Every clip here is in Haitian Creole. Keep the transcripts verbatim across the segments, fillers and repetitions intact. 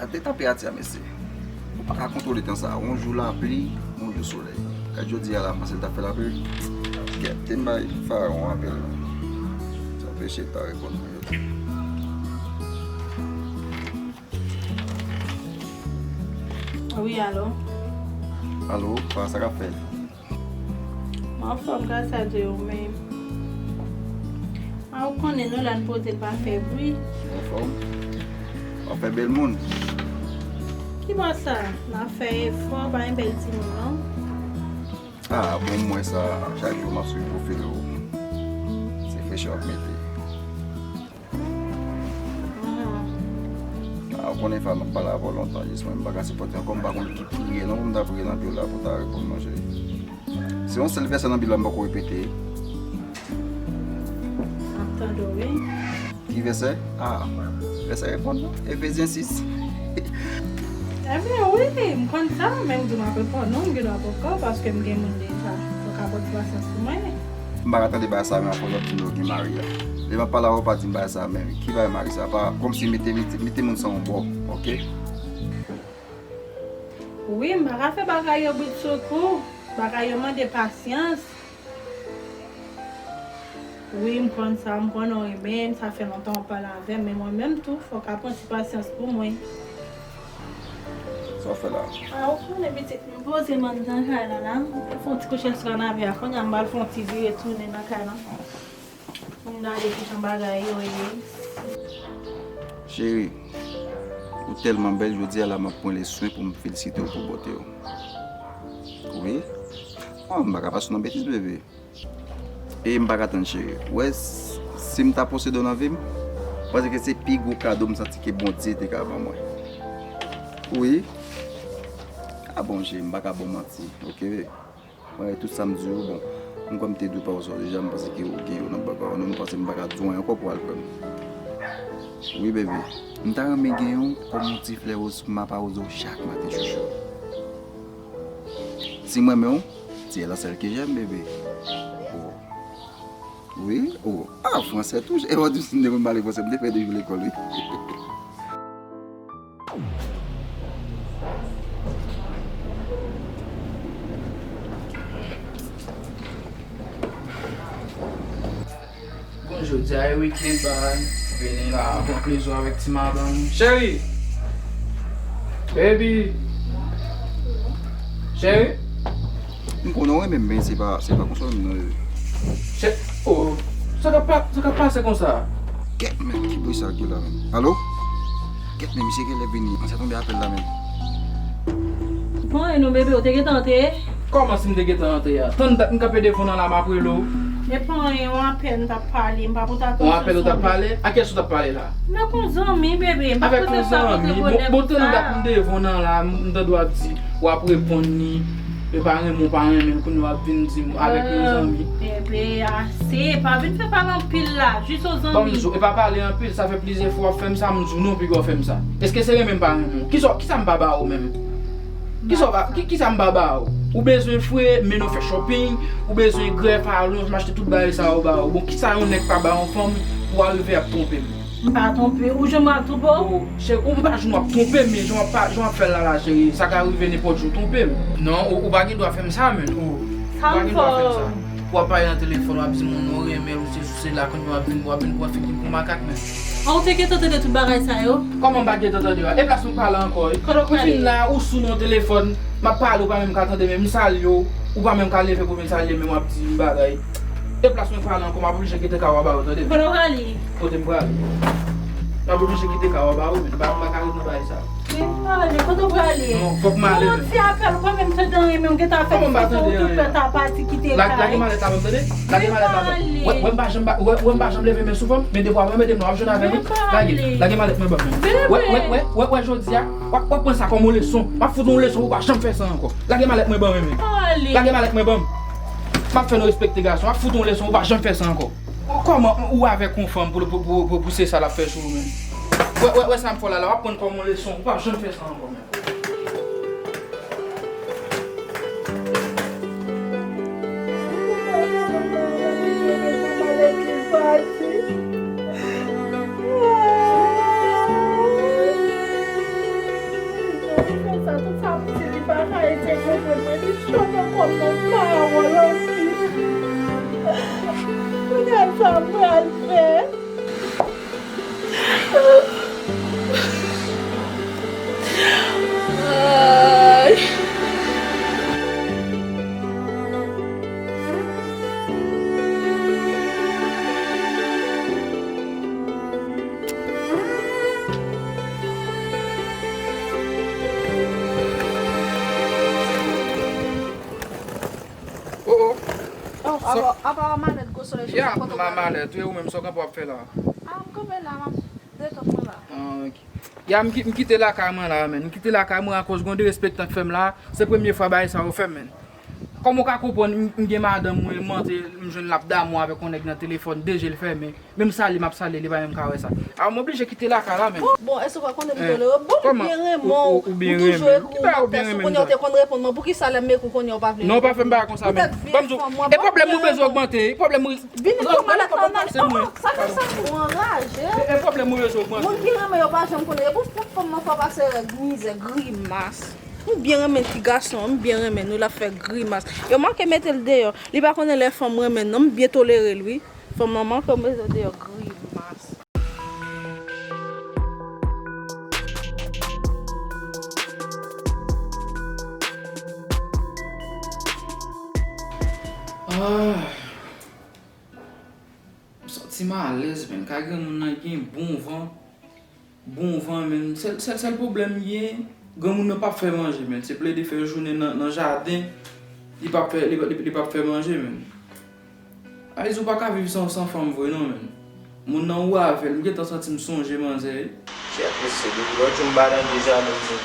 Gade tanperati a, mesye. Ou pa ka kontwole tan sa a. Yon jou lapli, yon jou solèy. Gad jodi a la, panse l t ap fè lapli. Gèt, te m bay Faron yon apèl la. Sa anpeche l pa reponn mwen jodi. Wi, alo. Alo, Faron, sa k ap fèt? Mwen anfòm, gras a Dye, ou menm? A, ou konnen nou la, n poze, n pa fè bri. Anfòm? W ap fè bèl moun. Ki bò sa? N ap fè efò, pa yon bèl timoun, non? A, bon, m wè sa, chak jou m ap swiv pwofil ou. Se frechè w ap mete. A, ou konnen, Faron, m ap pale avè w lontan, jis mwen, m pa ka sipòte ankò, m pa konn ki priye non, pou m ta priye nan pye w la pou w ta reponn mwen, cheri. Se yon sèl vèsè nan Bib la m poko repete. M ap tande w, wi. Ki vèsè? A, vèsè reponn non, Efezyen sis. Ebyen, wi, m konn sa, men m di w m ap reponn non, m gen dwa poko, paske m gen moun deja. Ou ka pote pasyans pou mwen. M pa ka tande bagay sa menm, apre w ap di m yo gen mari a. Lè m ap pale avè w, pa di m bagay sa menm. Ki bagay mari sa? Pa kòmsi mete, mete, mete moun sa yon bò, oke? Wi, m pa ka fè bagay yo britsoukou. Bagay yo mande pasyans. Wi, m konn sa, m konnen w renmen m, sa fè lontan w ap pale avè m, men mwen menm tou, fò w ka pran ti pasyans pou mwen. Sa w fè la? A, ou konnen pitit, m poze m anndan kay la la. M fè yon ti kouche sou kanapè a, kounye a m pral fè yon ti vire tounen nan kay la. Pou m gade kijan bagay yo ye. Cheri, ou tèlman bèl, jodi a la m ap pran le swen pou m felisite w pou bote w. Wi. Oh, m pa ka pase w nan betiz, bebe. E m pa ka tann, cheri. Ou wè, s-, si m ta posede w nan vi m, m panse ke se pi gwo kado m santi ke Bondye te ka ban mwen. Wi. A bon, cheri, m pa ka ba w manti, oke? Mwen, tout sa m di w, bon, m kwè m te di w pawòl sa yo deja, m panse ke ou gen yo nan bak ou, non, m panse m pa ka di w anyen ankò pou w al kwè m. Wi, bebe, m ta renmen gen yon kòm yon ti flè woz pou m ap awoze w chak maten, chouchou. Si m renmen w, tu es la seule que j'aime, bebe. Oh. Wi, oh. Ah, fransè tou. E w di m si m te konn pale fransè, m te fè de jou lekòl, wi. Bon, jodi a e weekend, bay. Vini la, pran plezi avèk ti madanm. Cheri! Baby! Cheri! M konnen w renmen m, men se pa, se pa konsa menm non, bebe. Chè, oh, sa k ap pa-, sa k ap pase konsa? Kèt, men, ki bri sa ki la, men? Alo? Kèt, men, misye genlè vini. An, sa tonbe apèl la, men. Bon, e non, bebe, ou te gentan antre? Kòman si m te gentan antre a? Tann dat m kanpe devan nan la, m ap rele w. E pa anyen, yon apèl m t ap pale, m pa pote atansyon sou li. Yon apèl ou t ap pale? A kiyès ou t ap pale la? Avèk yon zanmi, bebe, m pa pote sa pote pwoblèm sa. Bon, tann dat m devan nan la, m tande w ap di, w ap reponn li, e pa renmen w, pa renmen l, kounye w ap vin di m avèk yon zanmi. Bebe, ase, pa vin fè pale anpil la, jis yon zanmi. Ban m di w, e pa pale anpil, sa fè plizyè fwa w ap fè m sa, m di w non, piga w fè m sa. Èske se renmen m pa renmen w? Kisa, kisa m pa ba w menm? Kisa w pa, ki, kisa m pa ba w? Ou bezwen fre, mennen w fè shopping, ou bezwen grèf, alonj, m achte tout bagay sa yo ba w. Bon, kisa yon nèg pa ba yon fanm pou w arive ap twonpe m? M pa twonpe, ou jwenn m ap twonpe w? Oh, cheri, ou m pa jwenn w ap twonpe m, men jan w ap pa, jan w ap fè l la la, cheri, sa ka rive nenpòt jou w twonpe m. Non, ou, ou pa gen dwa fè m sa, men. Oh, ou pa gen dwa fè m sa. W ap pale nan telefòn, w ap di moun ou renmen l, ou se sou se la, kounye a w ap vin, w ap vin pran figi m pou makak, men. An, ou te gentan tande tout bagay sa yo? Kòman m pa gentan tande yo? E plas mwen pale ankò, wi. Kote w prale? Ou fin la, ou sou nan telefòn, m ap pale, ou pa menm ka tande, men m salye w, ou pa menm ka leve pou vin salye m, men w ap di m bagay. E plas mwen pale ankò, m ap oblije kite kay ou anba yo, tande? Kote w prale? Kote m prale? M ap oblije kite kay ou anba yo, men m pa, m pa ka ret nan bagay sa. Men pale, kote w prale? Non, fòk m ale, men. Yon ti apèl, ou pa menm tande anyen, men ou gentan fè ti fon tout pèt a pati kite kay. Lage malèt la ban m, tande? Lage malèt la ban m. Wè, wè m pa janm ba, wè, wè m pa janm leve men souvan m, men depi w ap anmède m nan, w ap jwenn avè m, wi. Lage, lage malèt mwen ban m, men. Wè, wè, wè, wè, wè jodi a, w ap, w ap pran sa kòm yon leson. M ap fout yon leson, ou pa janm fè sa ankò. Lage malèt mwen ban m, men. Lage malèt mwen ban m. M ap fè nou respekte gason, m ap fout yon leson, ou pa janm fè sa ankò. Kòman ou avèk yon fanm pou, pou, pou, pou, pou se sa l ap fè sou ou menm? Wè, wè, wè sa m fè w la, la, w ap pran kòm yon leson, ou pa janm fè sa ankò menm. Sa m pral fè? Ay. Oh, oh. Oh, apa, apa malèt gwo solèy soti kote w prale? Malèt, wi, ou menm sa w kanpe w ap fè la? Ah, m kanpe la, m ap detann mwen la. Ah, ok. Ya, m ki-, m kite lakay mwen la, menn. M kite lakay mwen akoz gon derespektan k fè m la. Se premye fwa bagay sa yo fè m, menn. Kòman w ka konprann m, m gen madanm mwen, m antre, m jwenn l ap damou avèk yon nèg nan telefòn, de je l fèmen. Menm salye m ap salye, li pa menm ka wè sa. A, m oblije kite lakay la, menn. Bon, bon, èske w pa konnen m tolere w? Bon, m byen renmen w. Ou toujou ekri w m ap tèks ou, kounye a w te konn reponn mwen. Poukisa lè m ekri w kounye a w pa vle reponn mwen? Non, ou pa fè m bagay konsa, menn. Ban m di w, e pwoblèm ou bezwen ogmante, e pwoblèm ou. Vin fè malèt la, non, oh, sa fè sa, ou anraje. E pwoblèm ou bezwen ogmante. Moun ki renmen yo pa janm konnen. E pou fanm nan fè w pase règ, mizè, grimas. M byen renmen ti gason an, m byen renmen l wi, l ap fè grimas. Yo manke mete l deyò. Li pa konnen lè fanm renmen l non, m byen tolere l wi. Fanm nan manke mete l deyò, grimas. Ah. M santi m alèz, menn. Kay granmoun nan gen bon van. Bon van, menn. Sèl, sèl, sèl pwoblèm m gen, granmoun nan p ap fè manje, menn. Se plede fè jounen nan, nan jaden, li p ap fè, li, li, li p ap fè manje, menn. Ayizou pa ka viv san, san fanm vre, non, menn. Moun nan ou avè l, m gentan santi m sonje manzè, wi. Kèt, mesye, depi lòt jou m pa tande jaden, menn.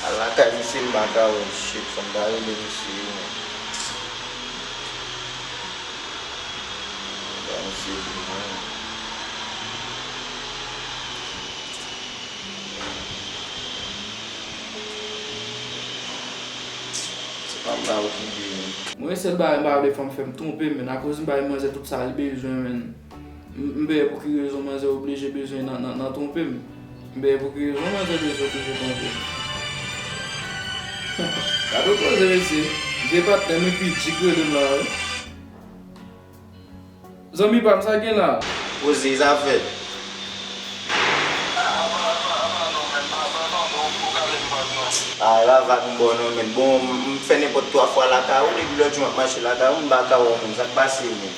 Al lakay misye, m pa ka wè l, shit, fò m ta rele misye, wi, menn. Ba misye di mwen. Se pa m pa okipe, menn. Mwen, sèl bagay m pa vle fanm fè m twonpe m, menn, akoz m bay manzè tout sa li bezwen, menn. M, m pè pou ki rezon manzè oblije bezwen nan, nan, nan twonpe m. M pè pou ki rezon manzè bezwen oblije twonpe m. Gade yon koze, mesye. Vye patnè m epi Djik rele m la, wi. Zanmi pa m, sa gen la? Koze, sa fèt? Ah, la vag m ba w non, menn. Bon, m, m fè nenpòt twa fwa lakay ou, depi lòt jou m ap mache lakay ou, m pa ka wè w, menn. Sa k pase, menn?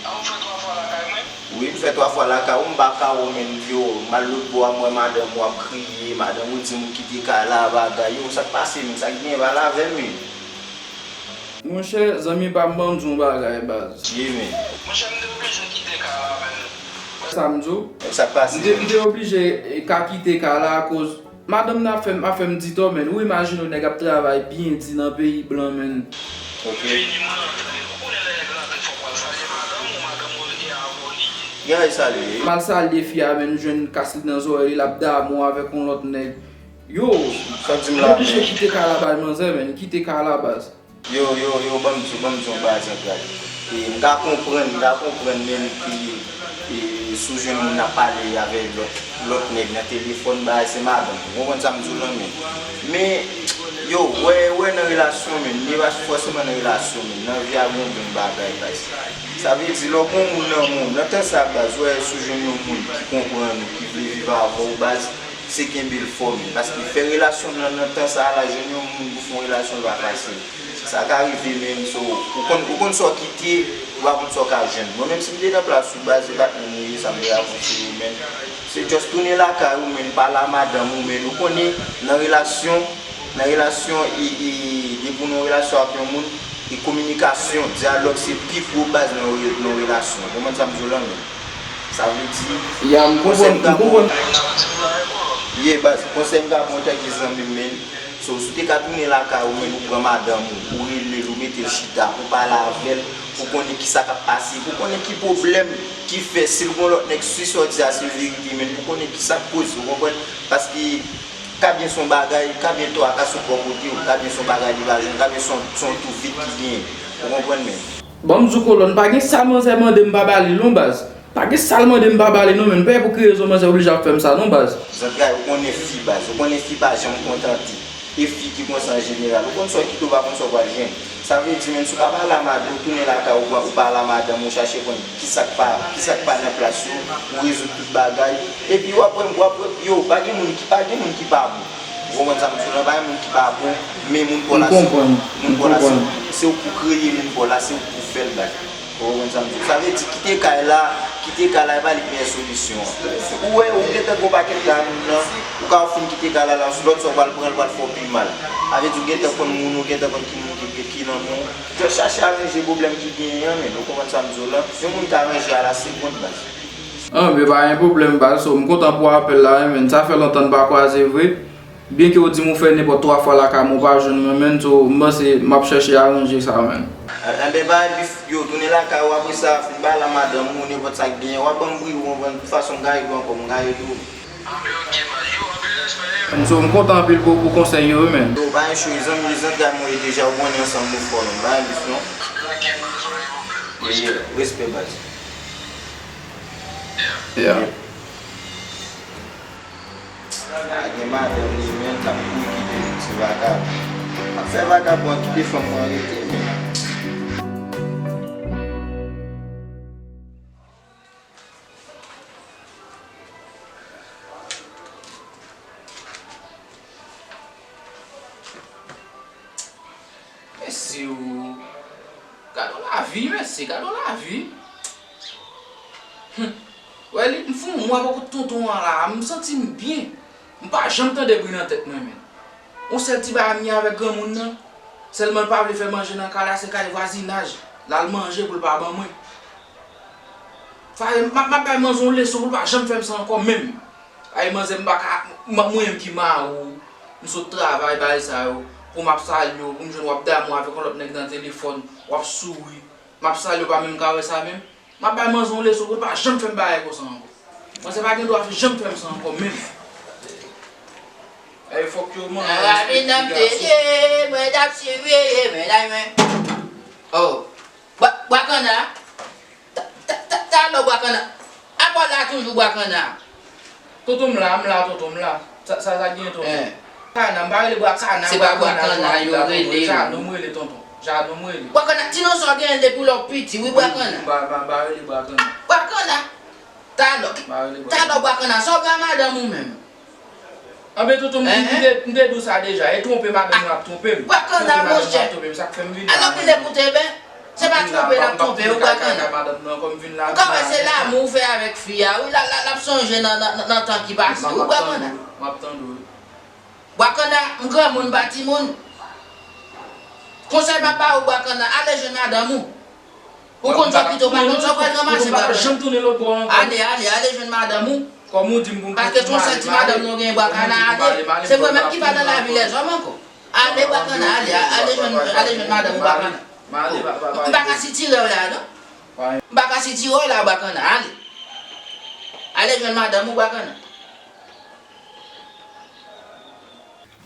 Ah, ou fè twa fwa lakay mwen? Wi, m fè twa fwa lakay ou, m pa ka wè w, menn. Yo, m al lòt bò a, m wè madanm ou ap kriye, madanm ou di m ou kite kay la, bagay. Yo, sa k pase, menn? Sa k genyen, pale avè m, menn. Monchè, zanmi pa m, ban m di w yon bagay, baz. Ye, men. Monchè, m te oblije kite kay la, menn. Sa m di w? Sa k pase, menn? M te, m te oblije, e, ka kite kay la akoz madanm nan ap fè m, ap fè m di tò, menn. Ou imajine w nèg ap travay byen di nan peyi blan, menn. Ok. Vini, mwen antre. Ou konnen lè nèg rantre, fò w pral salye madanm ou, madanm ou gen avè w li ye. Gen anyen salye. M al salye fi a, menn, m jwenn kas li nan zòrèy li, l ap damou avèk yon lòt nèg. Yo, m oblije kite kay la bay manzè, menn, kite kay la, baz. Yo, yo, yo, ban m di w, ban m di w yon bagay, Zantray. E, m ka konprann, m ka konprann, menn, ke, e, si w jwenn moun ap pale avèk lòt, lòt nèg nan telefòn, bagay se madanm. Ou konprann sa m di w lan, menn? Men, yo, wè, wè nan relasyon, menn, li pa fòseman nan relasyon, menn, nan vi a gon bon bagay, baz. Sa vle di, lè w gon moun nan men w, nan tan sa, baz, wè, si w jwenn yon moun ki konprann ou, ki vle viv avè w, baz, se kenbe l fò, menn. Paske fè relasyon nan, nan tan sa a la, jwenn yon moun pou fè yon relasyon pa fasil. Sa ka rive, menn, so, ou konn, ou konn sa w kite, ou pa konn sa w ka jwenn. Mwen menm, si m te nan plas ou, baz, se pa t menm ou ye, sa m te rakonte ou, menn. Se just tounen lakay ou, menn, pale a madanm ou, menn. Ou konnen, nan relasyon, nan relasyon, e, e, depi w nan yon relasyon ak yon moun, e kominikasyon, dyalòg, se pi gwo baz nan yon re-, nan yon relasyon. Ou konprann sa m di w lan, menn? Sa vle di, ya, m konprann, m konprann. Ye, baz, konsèy m ka ba w antanke zanmi m, menn. So, si w te ka tounen lakay ou, menn, ou pran madanm ou, ou rele l, ou mete l chita, ou pale avè l, pou konnen kisa k ap pase, pou konnen ki pwoblèm ki fè, si l gon lòt nèg, si sa w di a se verite, menn, pou konnen kisa k koze, ou konprann? Paske kabyen se yon bagay, kabyen tò a ka sot bò kote w, kabyen se yon bagay li pa jwenn, kabyen se yon, se yon tou vid ki genyen, ou konprann, menn? Ban m di w kolòn, pa gen sa manzè mande m pa ba li l non, baz. Pa gen sa l mande m pa ba li non, menn. M pa wè pou ki rezon manzè oblije ap fè m sa non, baz. Zantray, ou konnen fi, baz. Ou konnen fi pa janm kontante. E fi ki konsa an jeneral. Ou konn sa w kite, ou pa konn sa w pral jwenn. Sa vle di, menm si w pa pale a madanm, ou tounen lakay ou, ou pale a madanm ou, chache konn kisa k pa, kisa k pa nan plas yo, ou rezoud tout bagay. Epi w ap wè, w ap wè, yo, pa gen moun ki, pa gen moun ki pa bon. Ou konprann sa m di w lan, pa gen moun ki pa bon, men moun pa w la se, moun pa w la se, se ou k pou kreye moun pa w la, se ou k pou fè l bay. Ou konprann sa m di w? Sa vle di, kite kay la, kite kay la, e pa li k meyè solisyon an. Ou wè, ou gentan gen yon pakèt kay moun nan, ou ka fin kite kay la, la, lòt sa ou pral pran l, pral fè w pi mal. Sa vle di, ou gentan konn moun, ou gentan konn ki moun ki, ki, ki nan men w. Just chache aranje pwoblèm ki genyen an, men. Ou konprann sa m di w lan? Yon moun ka ranje a la segonn, baz. Ah, men pa gen pwoblèm, baz. So, m kontan pou apèl la, wi, men. Sa fè lontan n pa kwaze vre. Byenke w di m ou fè nenpòt twa fwa lakay mwen, ou pa jwenn mwen, menn, so, m panse m ap chèche aranje sa, menn. Enben, bay bif, yo, tounen lakay ou, apre sa, fin pale a madanm ou, nenpòt sa k genyen, w ap ban m bri ou, anvan, tout fason, m ka ede w ankò, m ka ede w. Enben, ok, baz, yo, anpil respè, wi, menn. So, m kontan anpil pou, pou konsèy yo, wi, menn. Yo, pa gen cho, zanmi, zantray mwen ye deja, ou konnen ansanm nou fò, menn, pa gen bif, non. Ok, baz, pa gen pwoblèm. Yeah, respè, baz. Yeah. Yeah. Pa gen madanm li menm k ap kouri kite nou ti vagabon. Ap fè vagabon an kite fanm mwen rete menm. Mesye o. Gade yon lavi, mesye, gade yon lavi. Hum. Wè li, m fè yon mwa poko tonton an la, m santi m byen. M pa janm tande bri nan tèt mwen, menn. Yon sèl ti bagay m gen avèk granmoun nan, sèlman l pa vle fè manje nan kay la, se kay vwazinaj l al manje pou l pa ban mwen. Fale m ap, m ap bay manzè yon leson pou l pa janm fè m sa ankò menm. Ay manzè, m pa ka, m, mwen menm ki mari w, m sot travay, bagay sa yo, pou m ap salye w, pou m jwenn w ap damou avèk yon lòt nèg nan telefòn, w ap souri, m ap salye w, pa menm ka wè sa menm. M ap bay manzè yon leson pou l pa janm fè m bagay konsa ankò. Manzè pa gen dwa janm fè m sa ankò menm. Ay, fòk yo mande. Rabin nan m te ye, mwen t ap siveye mennaj mwen. Oh. Bwa, bwa kanna. Ta, ta, ta, talè bwa kanna. Apa w la toujou bwa kanna? Tonton m la, m la, tonton m la. Sa, sa, sa gen tonton? Eh. Kanna, m pa rele bwa kanna, se pa bwa kanna yo rele. Janon m rele tonton. Janon m rele. Bwa kanna, ti non sa w genyen depi lè w piti, wi, bwa kanna. M pa, m pa, m pa rele bwa kanna. Bwa kanna. Talè. M pa rele bwa kanna. Talè bwa kanna, sa w gen a madanm ou menm? Anben tonton, m, m te, m te di w sa deja, e twonpe madanm mwen ap twonpe m. Bwa kanna, monchè. Twonpe madanm mwen ap twonpe m, sa k fè m vin la. Alò, m vin ekoute, ben. Se pa twonpe l ap twonpe w, bwa kanna. Ou ka wè se lanmou w fè avèk fi a, wi, l, l, l ap sonje nan, nan, nan, nan tan ki pase, wi, bwa kanna. M ap tande w, m ap tande w, wi. Bwa kanna, m granmoun, m pa timoun. Konsèy m ap ba ou, bwa kanna, ale jwenn madanm ou. Ou konn sa w kite, ou pa konn sa w pral ranmase, bwa kanna. Ale, ale, ale jwenn madanm ou. Paske se yon sèl ti madanm nou gen, bwa kanna, ale. Se mwen menm ki pa nan lavi lèzòm ankò. Ale, bwa kanna, ale, ale jwenn, ale jwenn madanm ou, bwa kanna. M pa ka sitire w la, non. M pa ka sitire w la, bwa kanna, ale. Ale jwenn madanm ou, bwa kanna.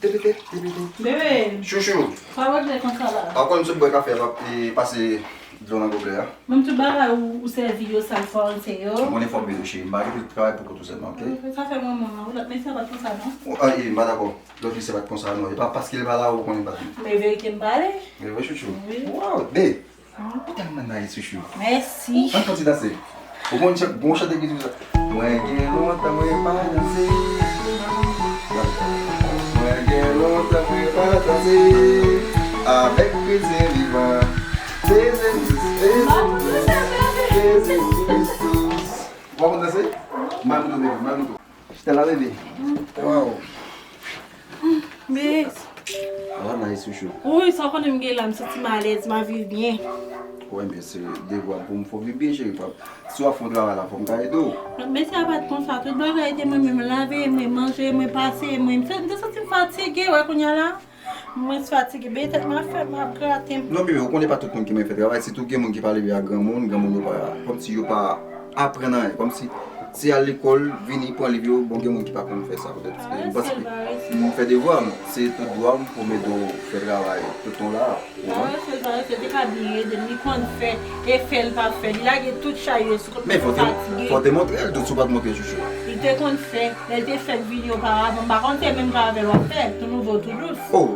Tepete, tepete. Bebe. Chouchou. Sa w ap regle konsa la? Ou konn m sot bwè kafe a, m ap, e, pase dlo nan goblè a. Menm tout bagay ou, ou sèvi yo, sa l fò w se yo. Ou konnen fò m byen tou cheri, m pa gen travay pou kont ou sèlman, oke? Sa fè mwen mwen, ou lòt mesye a pa t konsa non. O, a, e, m pa dakò. Lòt mesye a pa t konsa non. E pa paske l pa la ou konnen l pa t bon. Men verite m pale. Men vre chouchou. Wi. Waw, be. Ou tèlman nice, chouchou. Mèsi. Ann fè ti danse. Ou konn chante, gon chante ki di sa. Mwen gen lontan mwen pa danse. Mwen gen lontan mwen pa danse avèk kretyen vivan. Peze m dous, peze m dous, peze m dous, dous. Ou pa konn danse? Mal mouton, bebe, mal mouton. Chita la, bebe. Waw. Be. Ala nice, chouchou. Wi, sa w konnen m gen la, m santi m alèz, m ap viv byen. Wi, men se devwa pou m fè w viv byen, cheri. Si w ap fè yon travay la, fò m ka ede w. Mesye a pa t konsa, tout bagay te mwen menm, lave mwen, manje mwen, pase mwen. M te santi m fatige, wè kounye a la. Mwen fatige, byen tèt mwen ap fè m, ap grate m. Non, bebe, ou konnen pa tout moun ki renmen fè travay, sitou gen moun ki pa leve ak granmoun, granmoun yo pa, kòmsi yo pa aprann anyen, kòmsi se al lekòl, vini, pran liv yo, bon, gen moun ki pa konn fè sa, petèt. M panse m fè devwa m, se tout dwa m pou m ede w fè travay, tout tan w la. Parese, parese, te ka byen ede m, li konn fè, e fè l pa fè, li lage tout chay yo sou kont mwen, m fatige. Men fò te montre l tou, si w pa t montre l, chouchou. Li te konn fè, lè l te fèk vini oparavan, m pa konn se menm jan avè l w ap fè, tou nouvo, tou dous. Oh,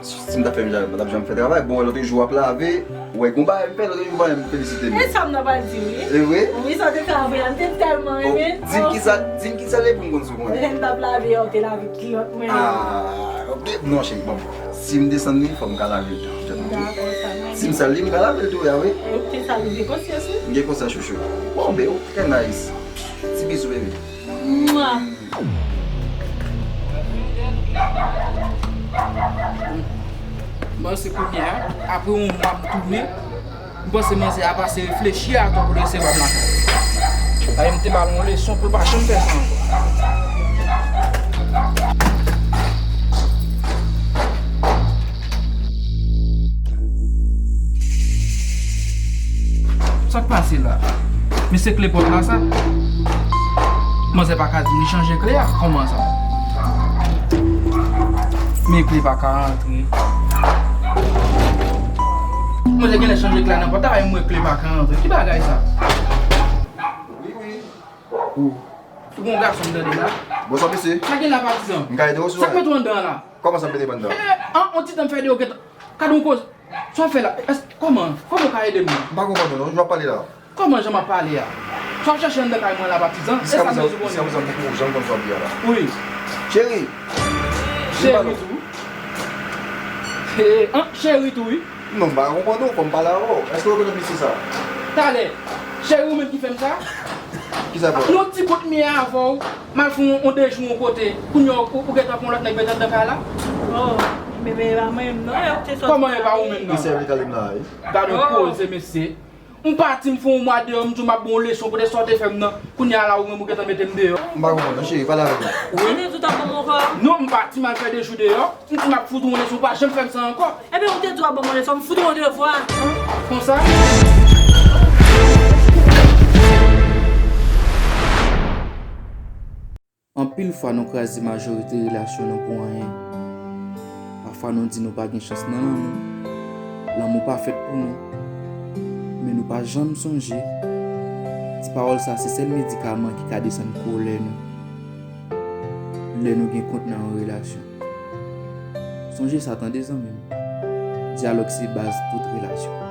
Si m ta fè m jan, m pa t ap janm fè travay. Bon, lòt jou w ap lave, ou wè gon bagay m fè, lòt jou w pa menm felisite m. E sa m nan pral di wi. E vre? Wi, sa w te travay la, m te tèlman renmen. Di m kisa, di m kisa l ye pou m konn si w konnen. Lè m t ap lave a, ou te lave kilòt mwen yo. Ah, ok. Non, cheri, bon. Si m desann li, fò m ka lave l tou. Dakò, sa mwen. Si m sal li, m ka lave l tou, ya wi. E ou te sal, ou gen konsyans wi. M gen konsyans, chouchou. Bon, ben, ou trè nice. Ti bizou, baby. Mwa. M panse kounye a, apre yon mwa m tounen, m panse manzè a pase reflechi atò pou l resevwa m lakay. Dayè m te ba l yon leson pou l pa janm fè sa ankò. Sa k pase la? Men se kle pòt la sa? Manzè pa ka di m li chanje kle a? Kòman sa? Men kle pa ka rantre. Manzè genlè chanje kle a nan pòt la, e m wè kle pa ka rantre. Ki bagay sa? Wi, wi. Ou. Ou gon gason m tande la? Bonswa, mesye. Sa gen la patizan? M ka ede w, sou. Sa k mete w anndan la? Kòman sa m mete m anndan? Eh, an, on ti tan m fè de yo gentan. Gade yon koze. Sa w fè la? Èske, kòman? Kòman w ka ede m nan? M pa konprann ou non, jan w ap pale la. Kòman jan m ap pale a? Sa w ap chèche anndan kay mwen la, patizan? E sa m bezwen konnen. Jiska prezan, m poko janm konn sa w ap di a la. Wi. Cheri. Cheri tou. He, an, cheri tou, wi. Non, m pa konprann ou, fò m pale avè w. Èske w rekonèt mesye sa? Talè. Cheri, ou menm ki fè m sa? Kisa fè w? Yon ti bout m ye avè w, m al fè yon, yon de jou yon kote. Kounye a, ou, ou gentan pran lòt nèg mete anndan kay la? Oh, men, men, e pa mwen menm non, e ou te sòti. Kòman e pa ou menm non? Mesye a vle kale m la, wi. Gade yon koze, mesye. M pati, m fè yon mwa deyò, m di w m ap ba w leson, kote sa w te fè m nan. Kounye a la, ou menm ou gentan mete m deyò. M pa konprann non, cheri, pale avè m. Wi. Ou te di w t ap ban m yon kò? Non, m pati, m al fè de jou deyò. M di m ap fout ou yon leson, ou pa janm fè m sa ankò. Ebyen, ou te di w ap ban m yon leson, m fout ou yon devwa. Konsa? Anpil fwa nou kraze majorite relasyon nou pou anyen. Pafwa nou di nou pa gen chans nan lanmou. Lanmou pa fèt pou nou. Men nou pa janm sonje, ti pawòl sa se sèl medikaman ki ka desann kolè nou lè nou gen kont nan yon relasyon. Sonje sa tande zanmi m. Dyalòg se baz tout relasyon.